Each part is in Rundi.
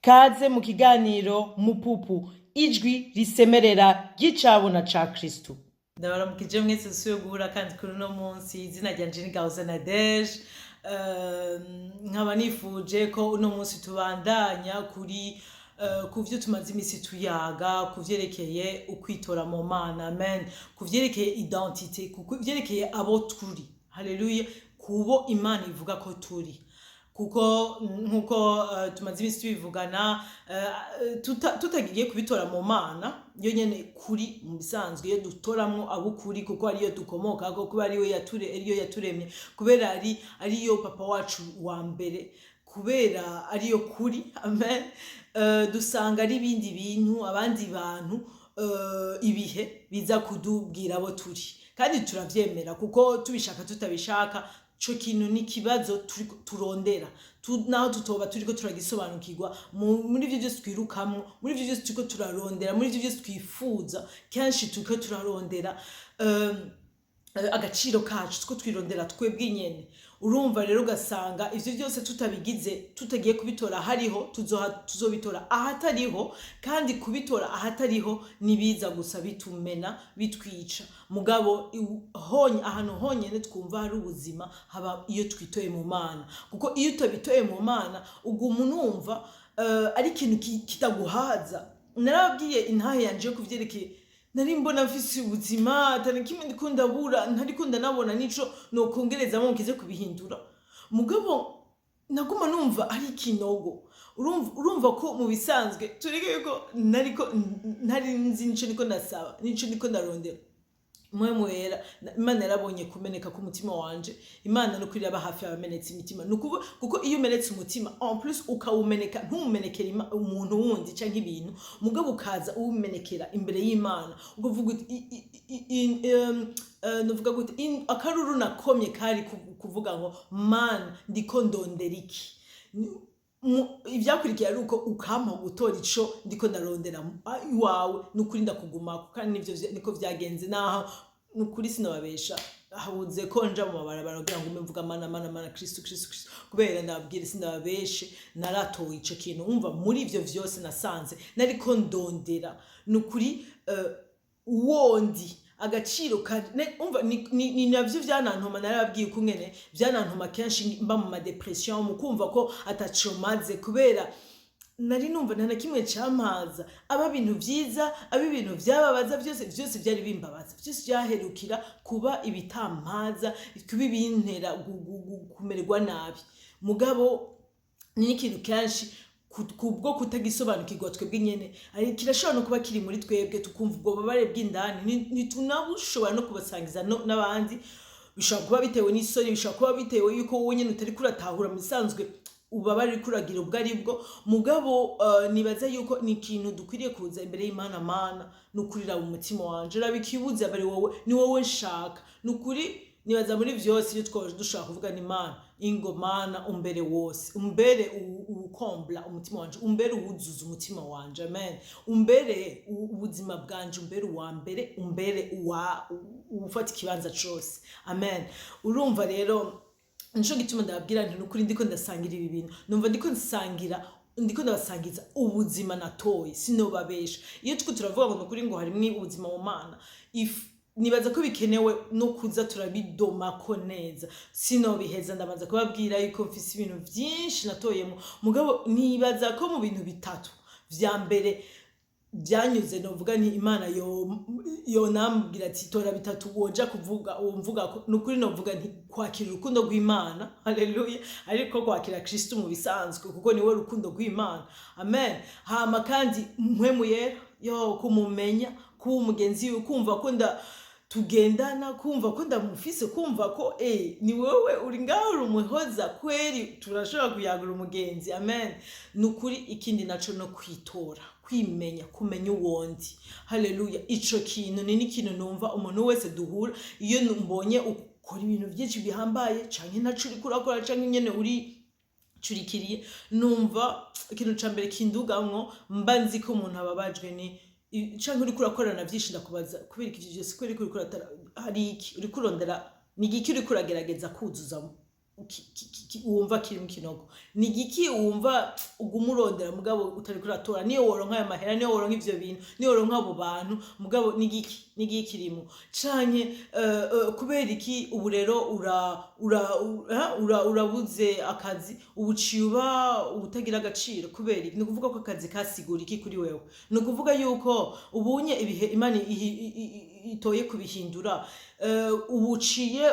Kaze mu kiganiro Mupupu, ijwi risemerera ry'icabona ca Kristu. Ndabaramukije mwese, dusubiye guhura kandi kuri uno munsi. Izina ryanje ni Gahoza Nadege. Nkaba nifuje ko uno munsi tubandanya kuri ku vyo tumaze imisi tuyaga, ku vyerekeye ukwitora mu Mana, amen, ku vyerekeye identité, ku vyerekeye abo turi, haleluya, kubo Imana ivuga ko turi. Kuko nkuko tumaze iminsi tubivugana, tutagiye kubitora mu Mana yo nyene kuri mu bisanzwe, iyo dutoramwo abukuri, kuko ariyo dukomokako, kuba ariyo yature, ariyo yaturemye, kubera ariyo papa wacu wa mbere, kubera ariyo kuri, amen. Dusanga ari ibindi bintu, abandi bantu, ibihe biza kudubwira abo turi, kandi turavyemera kuko tubishaka tutabishaka, ico kintu ni ikibazo turondera. Naho tutoba turiko turagisobanukirwa, muri ivyo vyose twirukamwo, muri ivyo vyose turiko turarondera, muri ivyo vyose twifuza, kenshi turiko turarondera agaciro kacu, two twirondera twebwe nyene. Urumva rero, ugasanga ivyo byose tutabigize, tutagiye kubitora hariho, tuzobitora ahatariho. Kandi kubitora ahatariho nibiza gusa bitumena, bitwica. Mugabo honye ahantu honyene twumva hari ubuzima haba iyo twitoye mu Mana, kuko iyo utabitoye mu Mana uguma unumva ari ikintu kitaguhaza. Narababwiye intahe yanje yo kuvyerekeye. Nari mbona mfise ubuzima, atari kimwe ndiko ndabura, ntariko ndanabona nico nokongerezamo nkize kubihindura. Mugabo naguma numva ari ikinogo. Urumva ko mu bisanzwe tureke yuko nariko ntari nzi nico niko ndasaba, nico niko ndarondera. Mpwemu Yera, Imana yarabonye kumeneka k'umutima wanje. Imana no iraba hafi y'abamenetse imitima. Ni ukuvuga kuko iyo umenetse umutima, en plus ukawumeneka, ntuwumenekere umuntu wundi canke ibintu, mugabo ukaza uwumenekera imbere y'Imana, ukavuga uti novuga gute, akaruru nakomye kari kuvuga ngo: "Mana, ndiko ndondera iki?" Ivyakurikiye ari uko ukampa gutora ico ndiko ndarondera iwawe. Nukuri ndakugumako, kandi nivyo niko vyagenze. Naho nukuri sinababesha, habuze ko nja mu mabarabara kugira ngo mbe mvuga: "Mana, Mana, Mana, Kristo, Kristo, Kristo." Kubera ndababwira, sinababeshe, naratoye ico kintu. Umva, muri ivyo vyose nasanze nariko ndondera, nukuri wondi agaciro umva, ni navyo vyanantuma. Narababwiye ukungene vyanantuma kenshi mba mu ma dépression, mu kumva ko ataco maze, kubera nari numva nta na kimwe campaza. Aba ibintu vyiza, aba ibintu vyababaza, vyose vyose vyari bimbabaza, vyose vyaherukira kuba ibitampaza, kuba ibintera kumererwa nabi. Mugabo ni n'ikintu kenshi kubwo kutagisobanukirwa twebwe nyene, ari kirashobora no kuba kiri muri twebwe, tukumva ubwo bubabare bw'indani, ntitunabushobora no kubasangiza n'abandi. Bishobora kuba bitewe n'isoni, bishobora kuba bitewe yuko wowe nyene utariko uratahura mu bisanzwe ububabare uriko uragira ubwo ari bwo. Mugabo nibaza yuko ni ikintu dukwiriye kuza imbere y'Imana: "Mana, ni ukuri raba umutima wanje, raba ikibuze, aba ari wowe, ni wowe nshaka." Ni ukuri nibaza muri vyose iyo twoje dushobora kuvuga ni: "Mana, ingo Mana, umbere wose, umbere uwukombla umutima wanje, umbere uwuzuza umutima wanje, amen, umbere ubuzima bwanje, umbere uwa mbere, umbere uwa uwufata ikibanza cose, amen." Urumva rero, nico gituma ndababwira nti nukuri ndiko ndasangira ibi bintu, numva ndiko nsangira, ndiko ndabasangiza ubuzima natoye. Sinobabesha, iyo turiko turavuga ngo nukuri ngo harimwo ubuzima mu Mana, if nibaza ko bikenewe no kuza turabidomako neza. Sinobiheza, ndabanza kubabwira yuko mfise ibintu vyinshi natoyemo. Mugabo nibaza ko mu bintu bitatu vya mbere byanyuze, novuga ni Imana yo yonambwira ati: "Tora bitatu woja kuvuga wumvuga ko." Nukuri novuga nti kwakira urukundo rw'Imana, haleluya, ariko kwakira Kristo mu bisanzwe, kuko niwe rukundo rw'Imana, amen. Hama kandi Mpwemu Yera, yo kumumenya, kuba umugenzi wiwe, kumva ko nda tugendana, kumva ko ndamufise, kumva ko ni wowe uri ngaho, uri umuhoza kweri, turashobora kuyagura umugenzi, amen. Nukuri ikindi naco no kwitora, kwimenya, kumenya uwondi, haleluya. Ico kintu ni n'ikintu numva umuntu wese duhura, iyo mbonye ukora ibintu byinshi bihambaye canke ntaco uriko urakora, canke nyene uri curikiriye, numva ikintu ca mbere kindugamwo, mba nzi ko umuntu ababajwe ni canke uriko urakorana vyinshi, ndakubaza: "Kubera iki ivyo vyose? Kubera iki uriko uratara? Hari iki uriko urondera? Ni igiki uriko uragerageza kuzuzamo?" Wumva kiri mu kinogo ni igiki? Wumva uguma urondera mugabo utariko uratora? Niyo woronka ayo mahera, niyo woronka ivyo bintu, niyo woronka abo bantu, mugabo ni igiki kirimo? Canke kubera iki ubu rero ura ura ura ura urabuze akazi, ubu uciye uba ubutagira agaciro? Kubera iki? Ni ukuvuga ko akazi kasigura iki kuri wewe? Ni ukuvuga yuko ubunye ibihe Imana itoye kubihindura, ubu uciye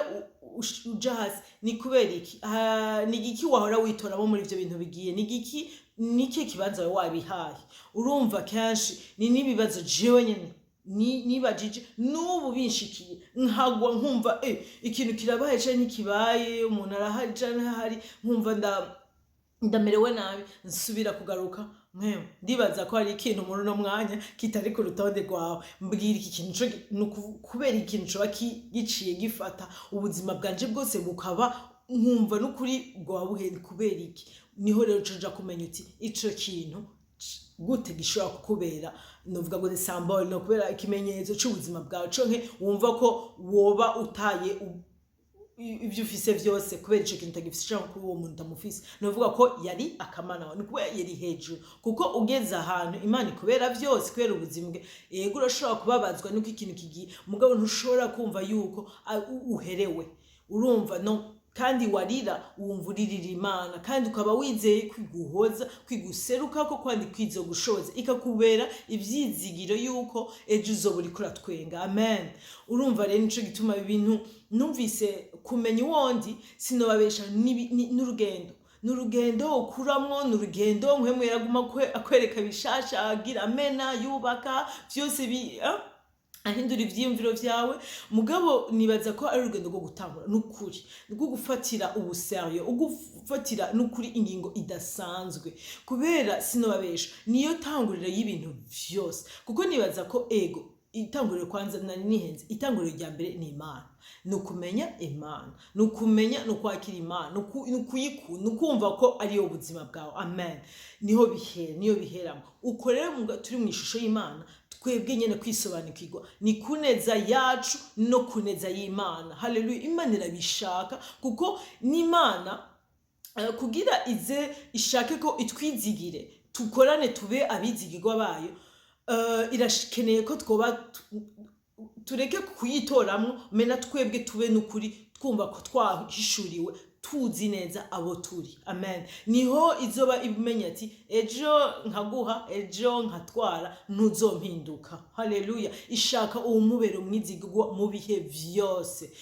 uja hasi, ni kubera iki? Ah, ni igiki wahora witoramo muri ivyo bintu bigiye? Ni igiki? Ni ikihe kibanza wawe wabihaye? Urumva, kenshi ni n'ibibazo jewe nyene nibajije, n'ubu binshikiye nkagwa, nkumva ikintu kirabaye canke ntikibaye, umuntu arahari canke ntahari, nkumva ndamerewe nabi, nsubira kugaruka. Mwewe, ndibaza ko hari ikintu muri uno mwanya kitari ku rutonde rwawe. Mbwira iki kintu ni kubera ikintu coba giciye gifata ubuzima bwanje bwose, bukaba nkumva n'ukuri bwaba buheri, kubera iki? Niho rero uca uja kumenya uti ico kintu gute gishobora kukubera, novuga ngo ni symbole, no kubera ikimenyetso c'ubuzima bwawe, canke wumva ko woba utaye ibyo ufise vyose kubera ico kintu utagifise, canke kuri uwo muntu utamufise. Ni ukuvuga ko yari akamana wawe, ni ukuvuga yari hejuru, kuko ugeze ahantu Imana ikubera vyose, kubera ubuzima bwe. Yego, urashobora kubabazwa nuko ikintu kigiye, mugabo ntushobora kumva yuko uherewe. Urumva, no kandi warira, wumva uririra Imana, kandi ukaba wizeye kwiguhoza, kwiguserukako, kandi kwizogushoboza, ikakubera ivyizigiro yuko ejo uzoba uriko uratwenga. Amen. Urumva rero, nico gituma ibintu numvise kumenya uwondi, sinobabesha, n'urugendo, ni urugendo ukuramwo, ni urugendo Mpwemu yaraguma akwereka bishasha, agira amena, yubaka vyose ahindura ivyiyumviro vyawe. Mugabo nibaza ko ari urugendo rwo gutangura, n'ukuri rwo gufatira ubu sérieux, ugufatira n'ukuri ingingo idasanzwe, kubera sinobabesha, niyo tanguriro y'ibintu vyose. Kuko nibaza ko, ego, itanguriro kwanza, nari nihenze, itanguriro rya mbere ni Imana, ni ukumenya Imana, ni ukumenya, ni ukwakira Imana, ni ukuyikunda, ni ukumva ko ariyo buzima bwawe. Amen. Niho bihera, niyo biheramo. Uko rero turi mu ishusho y'Imana, twebwe nyene kwisobanukirwa ni kuneza yacu no kuneza y'Imana. Haleluya! Imana irabishaka, kuko n'Imana kugira ize ishake ko itwizigire, tukorane, tube abizigirwa bayo, irakeneye ko twoba tureke kuyitoramwo mena, twebwe tube n'ukuri twumva ko twahishuriwe, tuzi neza abo turi. Amen. Niho izoba imenya ati ejo nkaguha, ejo nkatwara, ntuzompinduka. Haleluya! Ishaka uwumubera umwizigirwa mu bihe vyose.